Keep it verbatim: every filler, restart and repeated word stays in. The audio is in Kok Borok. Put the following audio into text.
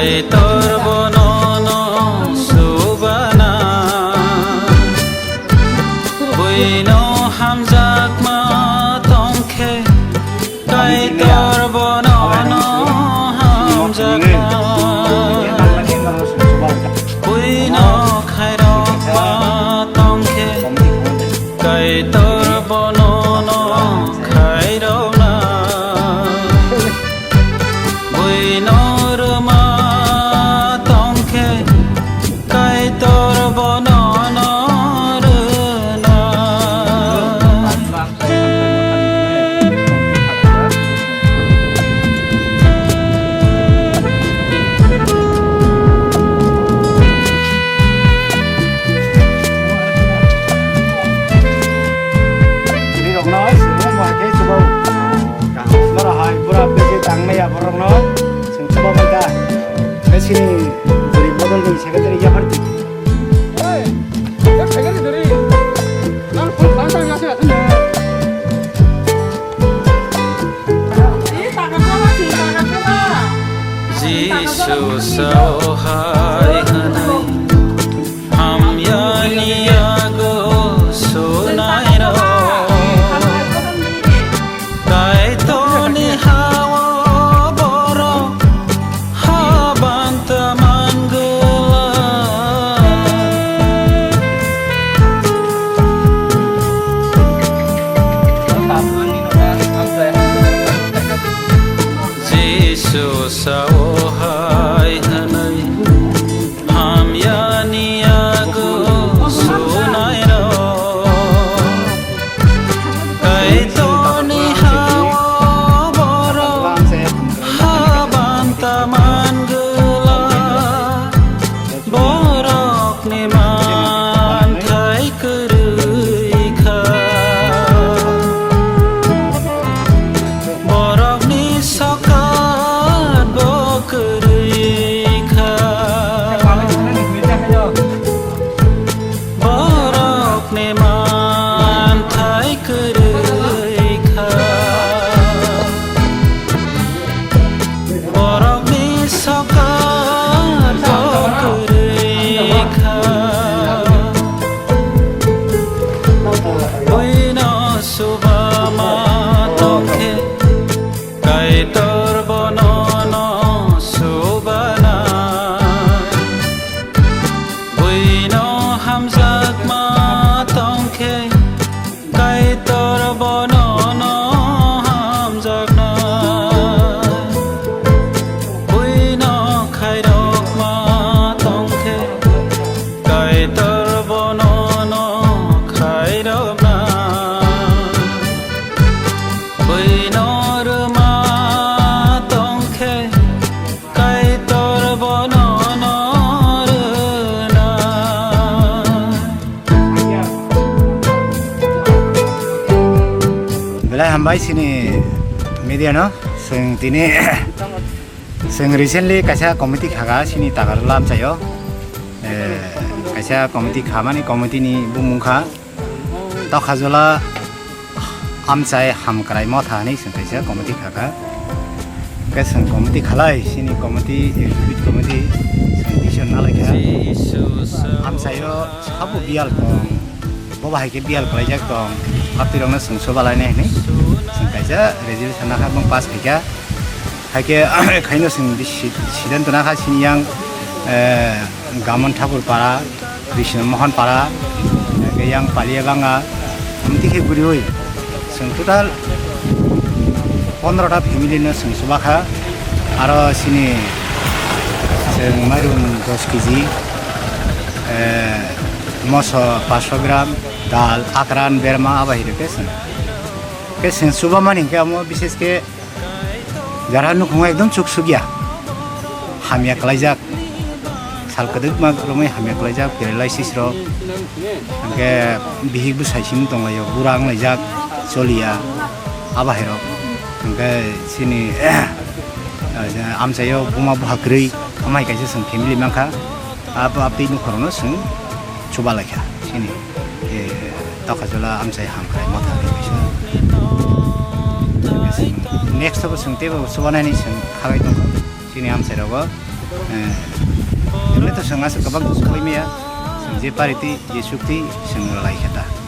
Kaitor bono no subana, buino hamjakma tongkhe, Kaitor bono no hamjakma, buino khairokma tongkhe, Kaitor bono no khairokna. Buino rwma tongkhe, Kaitor bono no rwna. Borok hai, bura bisi tangmaya borokno chwng chuba mankha. Tei chini bwrwi bodolni secretary yaphardi. Jisu sao hai hwnwi, hamyani yago sunairok. Kaitorni ha-o borok habanta mangwlak. Jisu sao hai hwnwi, hamyani yago sunairok. Kaitorni ha-o borok habanta mangwlak, borokni manthai kwrwi kha. Borokni sokat bo kwrwi kha. Borokni manthai kwrwi kha. Borokni sokat bo kwrwi kha. Buino subama tongkhe, Kaitor bono no subana. Buino hamjakma tongkhe, Kaitor bono no hamjakna. Buino khairokma tongkhe, Kaitor bono no khairokna. Buino rwma tongkhe, Kaitor bono no rwna. Belai hambai chini media no, chwng tini, chwng recently kaisa committee khaga chini Takarjala amchaio. Eh, kaisa committee khamani committee ni bumung kha Tokhajala Amchai Hamkrai Motha hinwi chwng kaisa committee khakha. Hwnkhe chwng committee khalai, chini committee, executive committee chwng decision nalaikha. Amchaio sabo biyal tong, bo bahai khe biyal khlaijak tong, aptwirokno chwng soba lainai hinwi chwng kaisa resolution nakha, bwng pass khaikha. Haikhe khaino chwng bisi siddhanto nakha chini yang, eh, Gamon Thakur Para, Krishna Mohan Para, haikhe yang Palia Banga, amtwi khe guriui chwng total pondro ta family no chwng chubakha, aro chini chwng mairum dos kg, eh, moso paanch sho gram, dal, akran, berma, abo hai rwkhe chwng. Khe chwng chubamani hinkhe omo bishesh khe Jara nukhungo ekdom chuk sukya. Hamya kwlaijak. Sal kwdwkma romwi hamya kwlaijak, paralysis rok. Hwnkhe bihik bwsai simi tonglaio, bura wnglaijak, choliya. Abo hai rok. Hwnkhe chini amchaio buma buha kwrwi, amai kaisa chwng family mankha. Abo abtwi nukhorokno chwng chuba laikha chini, eh, Tokhajala Amchai Hamkrai Motha hinwi kaisa. Next o bo chwng teibo chubanani chwng khabai tongkha chini amchai rogo. Eh, emni to chwng aswk kwbang to sokoi maya, chwng je pari twi, je suk twi, chwng rwlai khe ta.